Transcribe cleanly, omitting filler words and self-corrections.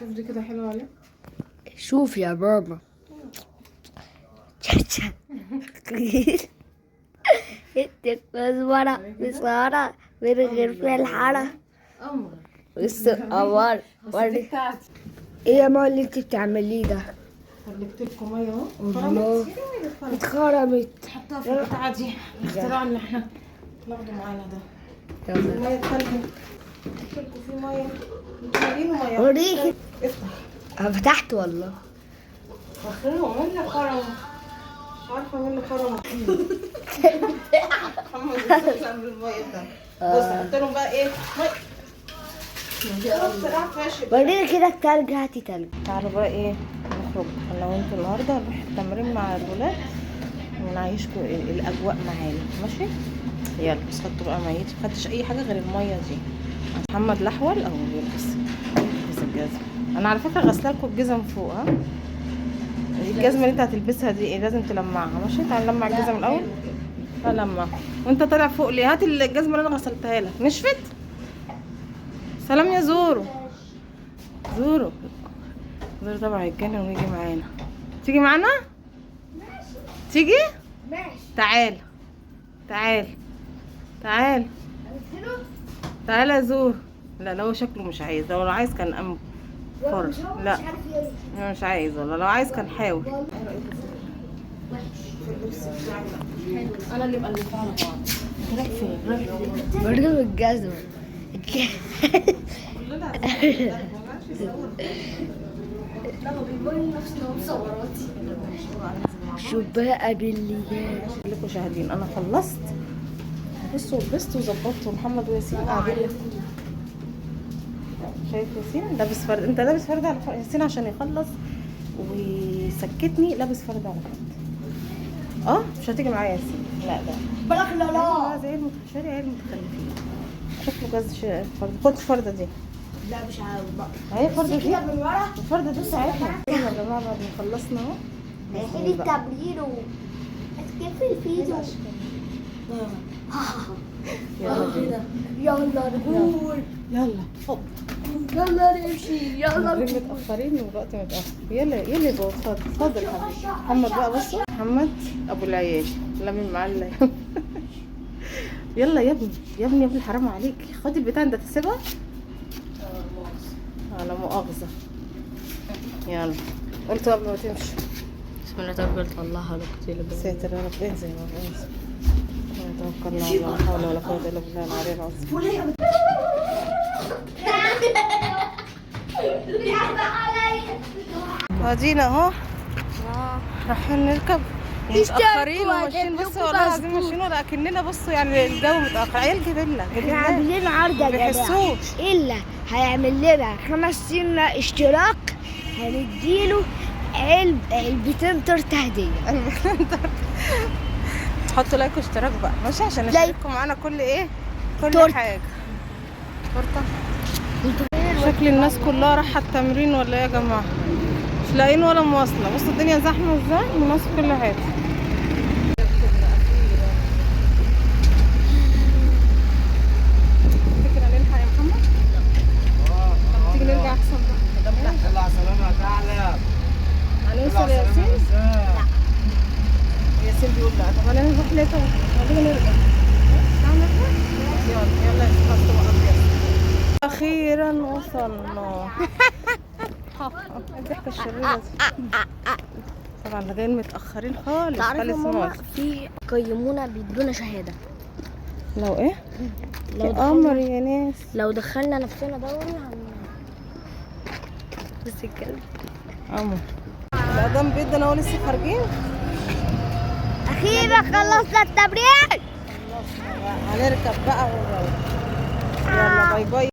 شوف دي كده حلوة عليك. شوف يا بابا. تشا انت كزبرة بصارة من غير في الحارة. قمر. بص قمر. بس دي بتاعتي. ايه يا ماما اللي انت بتعمليه ده؟ سلكت لكم مية اهو. الله. اتخرمت. اتخرمت. حطها في البتاعه دي، الاختراع اللي احنا ناخده معانا ده. يلا. المية التلج قلت لكم في مية، انتوا مالينه مية. وريكي. افتح. انا فتحت والله. اخرهم مين اللي خرم؟ مش عارفه مين اللي خرم. محمد بيسخن بالمية ده. بص حط لهم بقى ايه؟ مية. اختراع فاشل. وريني كده التلج، هاتي تلج. تعالوا بقى ايه نخرج انا وانتوا النهارده، هنروح التمرين مع الولاد ونعيشكم الاجواء معانا، ماشي؟ يلا بس خدتوا بقى ميتي، ما خدتش اي حاجة غير المية دي. محمد الاحول اهو بيلبس الجزمة. انا على فكرة غاسله لكم الجزم فوق. ها الجزمة اللي انت هتلبسها دي ايه؟ لازم تلمعها، ماشي؟ تعال نلمع الجزم الاول. لمع وانت طالع فوق ليه؟ هات الجزمة اللي انا غسلتها لك، نشفت. سلام يا زورو. زورو زورو طبعا هيتجنن ويجي معانا. تيجي معانا؟ ماشي. تيجي؟ ماشي. تعال تعال تعال تعال يا زورو. لا لو شكله مش عايز، لو عايز كان قام فرش. لا مش عايز والله، لو عايز كان حاول. انا اللي مقلفها على بعض. رايح فين؟ رايح فين؟ برضه الجزمة. شو بقى بالليل؟ لكم شاهدين انا خلصت. بصوا لبست وظبطت، ومحمد وياسين قاعدين. شايف ياسين لابس فرد؟ انت لابس فرد على فرد ياسين عشان يخلص ويسكتني. لابس فرد على فرد. مش هتيجي معايا ياسين. لا ده بلاك. لا لا زي المتخشري عيال المتخلفين. شوف له جاز فرد. خد الفرده دي. لا مش عاوز بقى. اهي الفرده دي، كده من ورا. الفرده دي بتاعتنا. يلا يا جماعة بعد ما خلصنا اهو رايحين التمرين كيف الفيديو. يلا بينا. يلا نقول. يلا اتفضل. يلا نمشي. يلا نازلين متأخرين والوقت متأخر. يلا يلا يا بابا اتفضل اتفضل يا حبيبي. محمد بقى بصوا، محمد ابو العيال لامم معاه. يلا يا ابني يا ابني يا ابني حرام عليك، خد البتاع ده تسيبها. على مؤاخذة. يلا قلت قبل ما تمشي. بسم الله توكلت الله على قوة الا بالله. ساتر يا رب. انزل يا بابا انزل. توكلنا على الله، لا حول ولا قوة الا بالله العلي العظيم. ادينا اهو رايحين نركب متأخرين وماشيين. بصوا والله العظيم ماشيين ولا اكننا، بصوا يعني الجو متأخر. عيال جبلة احنا عاملين عرض يا جماعة، بيحسوش. الا هيعمل لنا 50 اشتراك هنديله علبتين تورته هديه. حطوا like واشتراك بقى ماشي، عشان نشارككم معانا كل ايه، كل تورتة. حاجة. تورته. شكل الناس كلها رايحة التمرين ولا ايه يا جماعة؟ مش لاقيين ولا مواصلة. بصوا الدنيا زحمة ازاي، والناس في كل حتة. تفتكر هنلحق يا محمد؟ طب تيجي نرجع احسن بقى. يلا على السلامة يا ثعلب. هنوصل يا ياسين؟ ياسين بيقول لا. طب هنروح ليه؟ طب خلينا نرجع. تعال نرجع؟ يلا يلا يا سيدي. اخيرا وصلنا. الضحكة الشريرة دي. طبعا احنا جايين متأخرين خالص تعرفي يا خالص ماما خالص. في قيمونا بيدونا شهادة. لو ايه؟ لو يا قمر يا ناس. لو دخلنا نفسنا دوري بس الكلب قمر. الأذان بيدنا اهو لسه خارجين. اخيرا خلصنا التمرين. هنركب بقى ونروح. يلا bye bye.